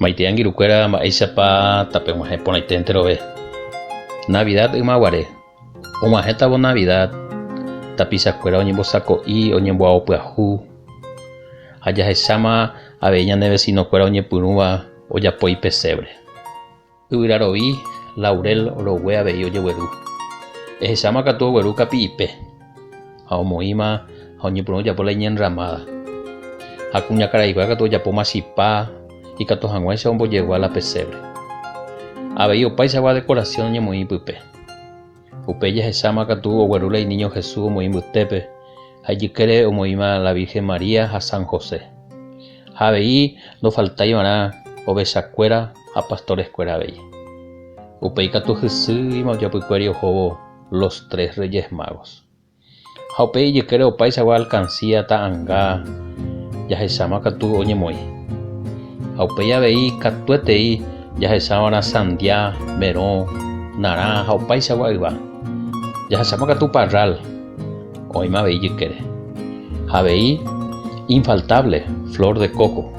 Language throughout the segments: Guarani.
Maitei angirũkuéra mba'éichapa tapeg̃uahẽ porãite enterove. Navidad ymaguare. Og̃uahẽtavo Navidad, tapichakuéra oñembosako'i oñemboao pyahu ha jahecháma avei ñane vecino-kuéra oñepyrũva ojapo ipesebre. Yvyra rovi, laurel rogue avei ojegueru. Ehecháma katu ogueru kapi'ipe, ha omoĩma ha oñepyrũ ojapo la iñenrramáda. Ha kuñakaraigua katu ojapóma chipa ikatu hag̃uáicha ombojegua la pesévre. Avei opaichagua dekorasión oñemoĩ pype. Upéi jahecháma katu ogueru la iníño Jesús omoĩ mbytépe ha ijykére omoĩma la Virgen María ha San José. Ha avei ndofaltái va'erã ovechakuéra ha pastorekuéra avei. Upéi katu hysýima ojapykuéri ohóvo los tres Reyes Magos. Ha upéi ijykére opaichagua alkansía ta'anga jahecháma katu oñemoĩ. Ha upéi avei katuetei jahechava'erã sandia, merõ, narã ha opaichagua yva. Jahecháma katu parral oĩma avei ijykére. Ha avei infaltable flor de coco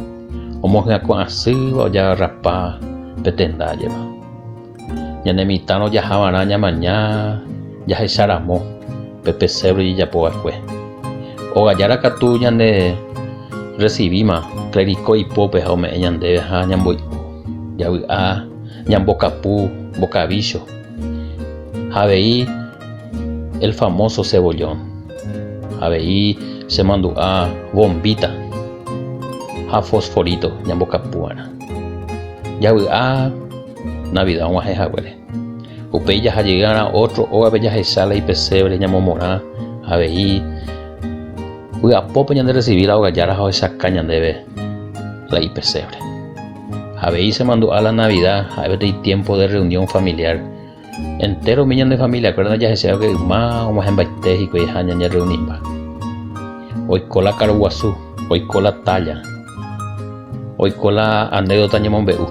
omohyakuã asýva ojagarrapa pe tenda ajépa. Ñane mitãrõ jaha va'erã ñamaña jahecha ramo pe pesebre ojejapo va'ekue. Óga jára katu ñande recivíma clericó ipópe ha ome'ẽ ñandéve ha ñamboy'u, javy'a, ñambokapu mbokavícho ha avei el famoso cebollón. Avei chemandu'a bombita ha fosforito ñambokapu va'erã. Javy'a Navidad og̃uahẽ haguére. Upéi jaha jey'arã ótro ógape jahecha la ipesévre ñamomorã avei vy'apópe ñande recibi la ogajára ha ohechaka ñandéve la ipesévre. Avei chemandu'a la Navidad ha'e peteĩ tiempo de reunión familiar. Entéro umi ñane familiakuéra ndajahecháiva yma og̃uahẽmbaite hikuái ha ñañerreunimba. Oiko la karu guasu, oiko la talla, oiko la anécdota ñemombe'u.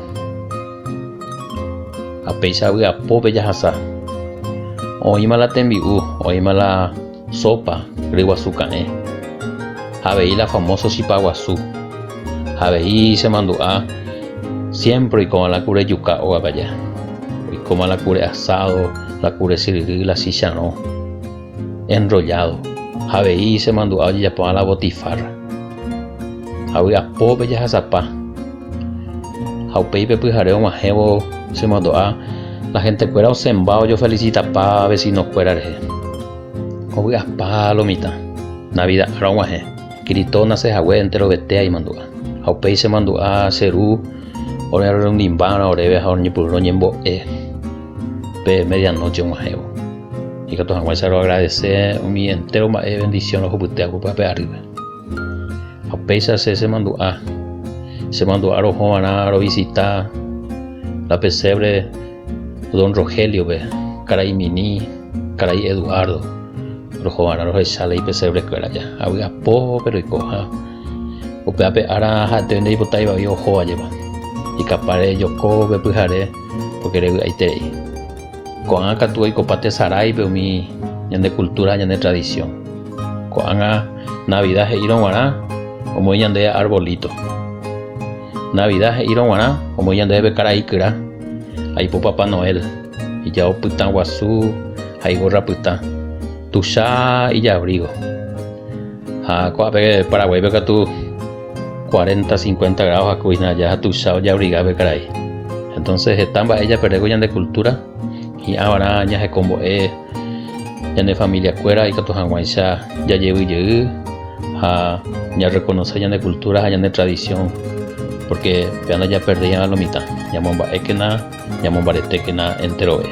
Ha péicha vy'apópe jahasa. Oĩma la tembi'u, oĩma la sopa, ryguasu ka'ẽ. Ha avei la famoso chipa guasu. Ha avei chemandu'a siempre oikóva la kure juka ógape aja. Oikóma la kure asado, la kure chyryry, la chicharõ enrollado. Ha avei chemandu'a ojejapóva la botifarra. Ha vy'apópe jahasapa. Ha upéi pe pyhare og̃uahẽvo chemandu'a la hentekuéra osẽmba ojofelicitapa vecino-kuéra rehe. Ovy'apa lo mitã. Navidad ára og̃uahẽ. Kirito onase hague enterovetéa imandu'a. Ha upéi chemandu'a che ru orerreunimbárõ oréve ha oñepyrũ roñembo'e pe medianoche og̃uahẽvo. Ikatu hag̃uáicha roagradese umi entéro mba'e bendición rohupytéva ko py'ape arýpe. Ha upéicha che chemandu'a, chemandu'a roho va'erã rovisita la pesebre don Rogelio-pe, karai Mini, karai Eduardo, roho va'erã rohecha la ipesebre-kuéra ja. Avy'apópe roiko ha upéva pe ára ha'ete ndaipotáiva voi ohóva jepa. Ikapáre rejoko pe pyhare pórke revy'aiterei. Ko'ág̃a katu oikopa tesaráipe umi ñande cultura ha ñande tradición. Ko'ág̃a Navidad he'írõ g̃uarã omoĩ ñandéve arbolito. Navidad he'írõ g̃uarã omoĩ ñandéve pe karai kyra, aipo Papá Noel, ijao pytã guasu ha igorra pytã, tuicha ijabrigo. Ha ko'ápe Paraguáipe katu cuarenta, cincuenta grados haku hína aja ha tuicha ojabriga pe karai. Entonces heta mba'e japerde ko ñande cultura, hi'ãvarã ñahekombo'e ñane familia-kuéra ikatu hag̃uáicha jajevy jey ha ñarreconoce ñane cultura ha ñane tradición porque péva ndajaperdéiva lo mitã. Ñamomba'ékena, ñamombaretékena enterove.